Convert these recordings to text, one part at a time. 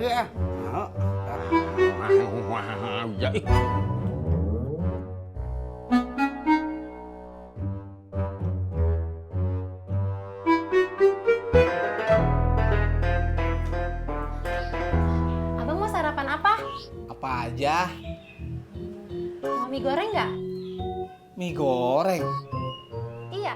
ya. Abang mau sarapan apa? Apa aja? Mau mie goreng nggak? Mie goreng. Iya.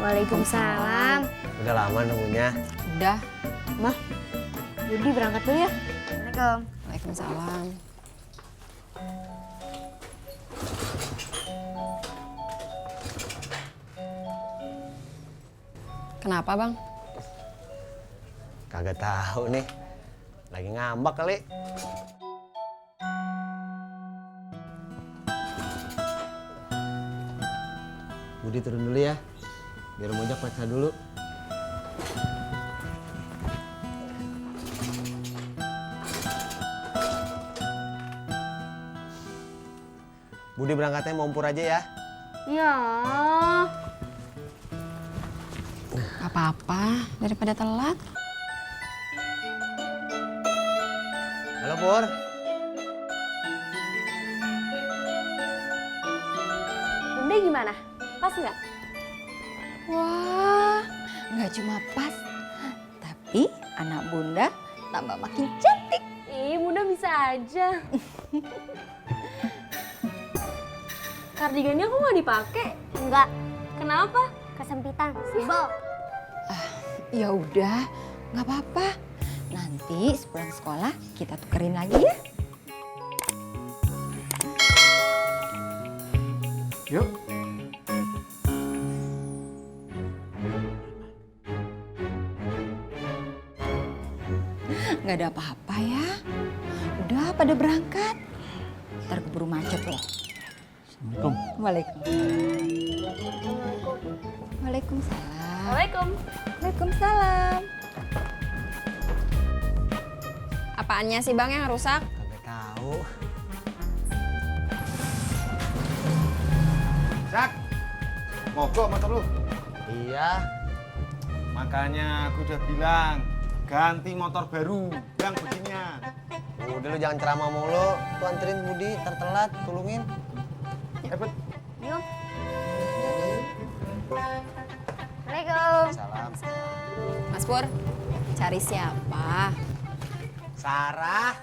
Waalaikumsalam. Udah lama nunggunya. Udah. Mah, Budi berangkat dulu ya. Assalamualaikum. Waalaikumsalam. Kenapa, Bang? Kagak tahu nih. Lagi ngambek kali. Budi turun dulu ya. Biar Mojak periksa dulu. Budi berangkatnya Mompur aja ya. Ya. Gak apa-apa, daripada telat. Halo Pur. Bunda gimana? Pas nggak? Wah, nggak cuma pas, tapi anak bunda tambah makin cantik. Ih, Bunda bisa aja. Kardigannya kok nggak dipakai? Enggak, Kenapa? kesempitan, sibol. Ya udah, nggak apa-apa. Nanti sepulang sekolah kita tukerin lagi ya. Yuk. Nggak ada apa-apa ya. Udah pada berangkat. Ntar keburu macet loh. Assalamualaikum. Waalaikumsalam. Assalamualaikum. Waalaikumsalam. Apaannya sih, Bang, yang rusak? Kagak tahu. Sak, mogok motor lu. Iya. Makanya aku udah bilang ganti motor baru yang beginian. Udah lu jangan ceramah mulu. Tuh anterin Budi, ntar telat, tulungin. Bud. Yuk. Waalaikum. Salam. Mas Pur, cari siapa? Sarah.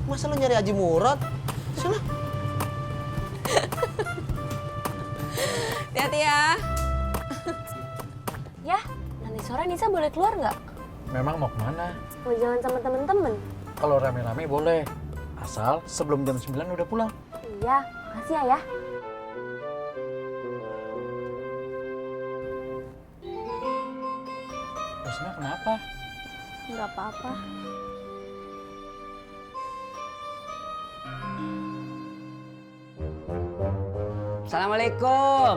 Masa lu nyari Haji Murad? Sana. Hati-hati ya. Ya, nanti sore Nisa boleh keluar nggak? Memang mau kemana? Mau jalan sama temen-temen? Kalau rame-rame boleh. Asal sebelum jam 9 udah pulang. Iya, makasih ya. Terusnya kenapa? Nggak apa-apa. Assalamualaikum.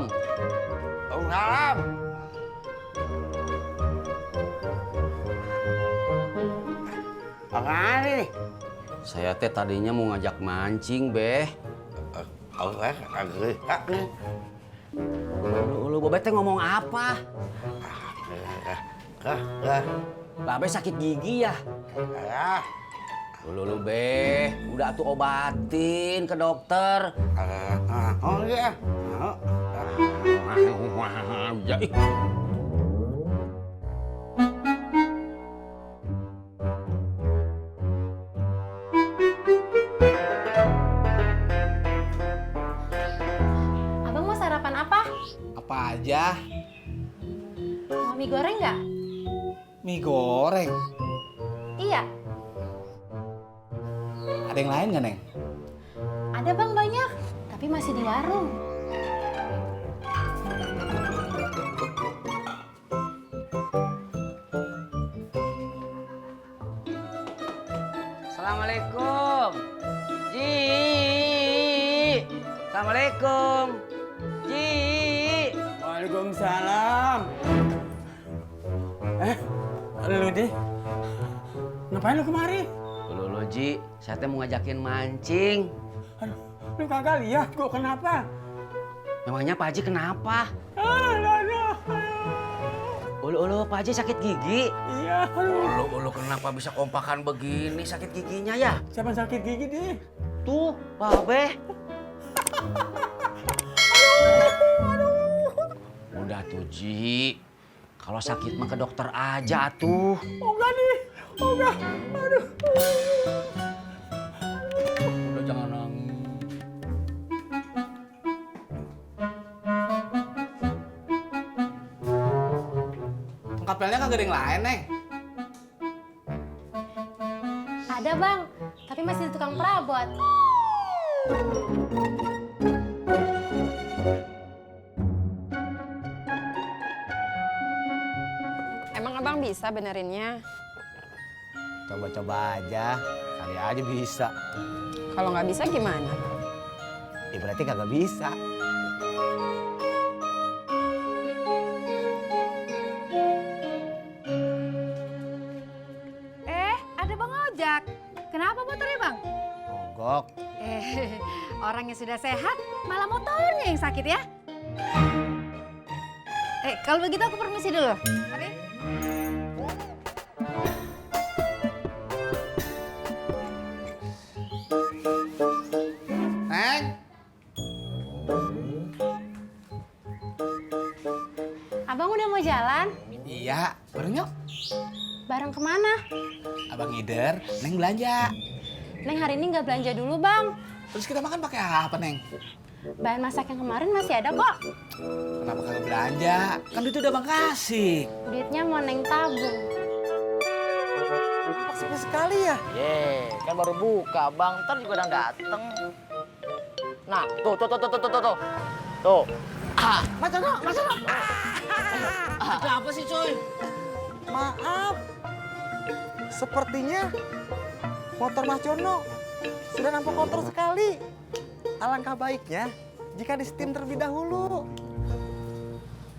Waalaikumsalam. Apaan nih? Saya teh tadinya mau ngajak mancing, Beh. Lu Bobet teh ngomong apa? Lah, Beh sakit gigi ya? Lu Beh, udah atuh obatin ke dokter. Oh iya. Abang mau sarapan apa? Apa aja? Mau mie goreng nggak? Mie goreng. Iya. Ada yang lain nggak, Neng? Ada Bang banyak, tapi masih di warung. Assalamualaikum. Ji. Assalamualaikum. Ji. Waalaikumsalam. Lu deh, ngapain lu kemari? Lu Ji, saya teh mau ngajakin mancing. Aduh, lu kagak lihat gua kenapa? Memangnya Pak Haji kenapa? Aduh. Ulu, Pak Haji sakit gigi. Iya, aduh. Ulu, kenapa bisa kompakan begini sakit giginya ya? Siapa yang sakit gigi nih? Tuh, Pak Be. Udah tuh, Ji. Kalau sakit mah ke dokter aja tuh. Enggak nih. Enggak. Aduh. Udah jangan nangis. Kapelnya kagak ada yang lain, Neng. Ada bang, tapi masih di tukang perabot. Emang abang bisa benerinnya? Coba-coba aja, kali aja bisa. Kalau nggak bisa gimana? Ya berarti kagak bisa. Ada Bang Ojak. Kenapa motornya Bang? Mogok. Orang yang sudah sehat malah motornya yang sakit ya? Kalau begitu aku permisi dulu. Mari. Neng. Abang udah mau jalan? Iya, bareng yuk. Bareng kemana? Abang ngider, Neng belanja. Neng hari ini nggak belanja dulu bang. Terus kita makan pakai apa, Neng? Bahan masak yang kemarin masih ada kok. Kenapa kagak belanja? Kan itu udah Bang kasih. Duitnya mau Neng tabung. Sepi sekali ya? Kan baru buka, Bang. Ntar juga udah dateng. Nah, tuh. Tuh. Mas Jono. Ada apa sih, coy? Maaf. Sepertinya motor Mas Jono sudah nampak kotor sekali. Alangkah baiknya jika di steam terlebih dahulu.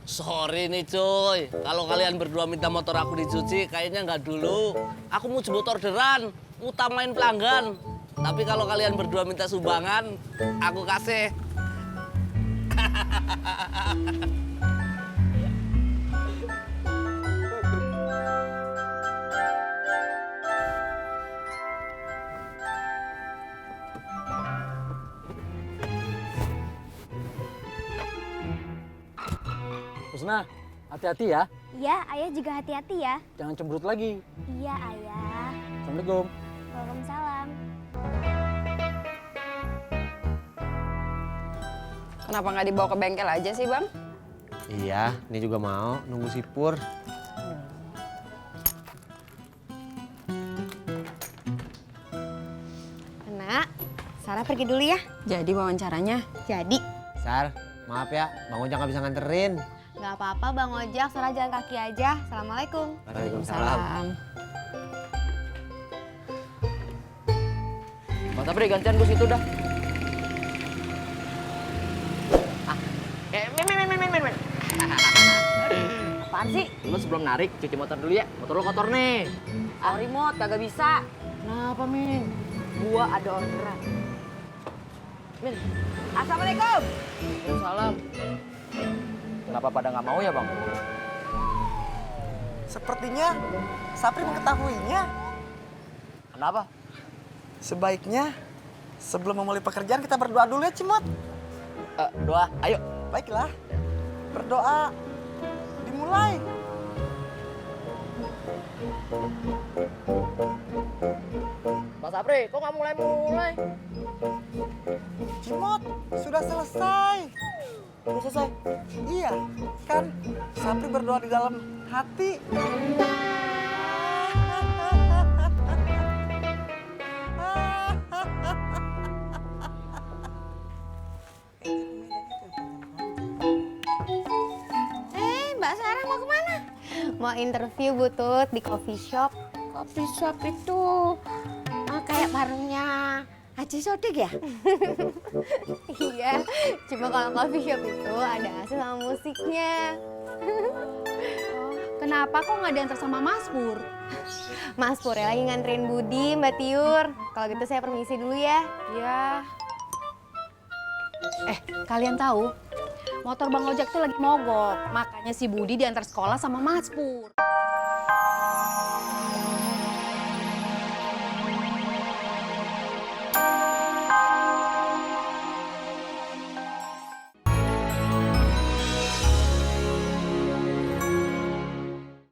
Sorry nih cuy, kalau kalian berdua minta motor aku dicuci, kayaknya nggak dulu. Aku mau jemput orderan, utamain pelanggan. Tapi kalau kalian berdua minta sumbangan, aku kasih. Husna, hati-hati ya. Iya, ayah juga hati-hati ya. Jangan cemberut lagi. Iya, ayah. Assalamualaikum. Waalaikumsalam. Kenapa nggak dibawa ke bengkel aja sih bang? Iya, ini juga mau nunggu si Pur. Nak, Sarah pergi dulu ya. Jadi wawancaranya? Jadi. Sar, maaf ya, Bang Ojak nggak bisa nganterin. Nggak apa-apa Bang Ojak, Sarah jalan kaki aja. Assalamualaikum. Waalaikumsalam. Bang Sabri, gantian gue situ dah. Men. Apaan sih? Lu sebelum narik, cuci motor dulu ya. Motor lu kotor nih. Remote kagak bisa. Kenapa, Min? Gua ada orderan. Min. Assalamualaikum. Waalaikumsalam. Kenapa pada nggak mau ya, Bang? Sepertinya Sapri mengetahuinya. Kenapa? Sebaiknya sebelum memulai pekerjaan kita berdoa dulu ya, Cimot. Doa, ayo. Baiklah. Berdoa. Dimulai. Mas Sapri, kok nggak mulai-mulai? Cimot, sudah selesai. Udah selesai? Iya, kan Sapri berdoa di dalam hati. Mbak Sarah mau kemana? Mau interview Butut di coffee shop. Coffee shop itu kayak warungnya Haji Sodik ya? Iya, cuma kalau coffee shop itu ada AC sama musiknya. Oh, Kenapa kok nggak diantar sama Mas Pur? Mas Pur lagi nganterin Budi, Mbak Tiur. Kalau gitu saya permisi dulu ya. Ya. Kalian tahu? Motor Bang Ojek tuh lagi mogok. Makanya si Budi diantar sekolah sama Mas Pur.